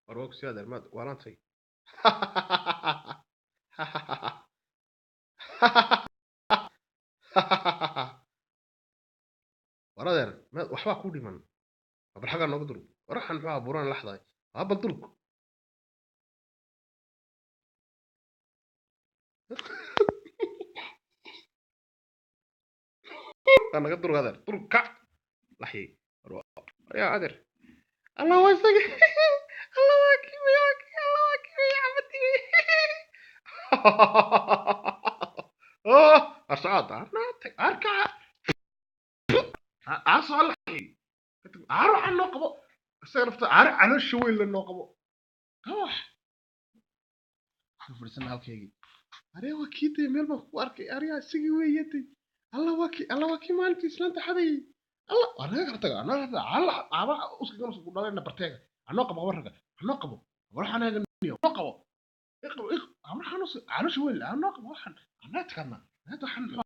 War waa ku sii adeer, maad waalantay. War adeer, maad waxbaa ku dhiman. Bal xaggaa nooga durug. War waxaan muxuu ahaa buuraan laxdahay? Waa bal durug. Waa naga durug adeer, durug kac laxyay. War yaa adeer, Allah waa isaga, Allah waa kii wey, waa kii, Allah waa kii wey, cabadi wey. Oh, arsacaad arnaatay arkaca aa soo laxyay. Aar waxaa noo qabo isaga nafta, aar caloosha weyn la noo qabo. Wax waxaan fadhiisana halkaygii. Aree waa kii dee, meel baan ku arkay. Aryaa isagii weeye dee. Allah waa kii, Allah waa kii maalintii islaanta xadayay. Allah waa naga kala taga, naga kala taga. Allah aaba uska gamas ku dhalayna barteega. Anoo qabo warraga, anoo qabo waxaan eeganayo, anoo qabo iqbo iq waxaan us caloosha weyn anoo qabo waxaan anaa tagana. Waxaan muxuu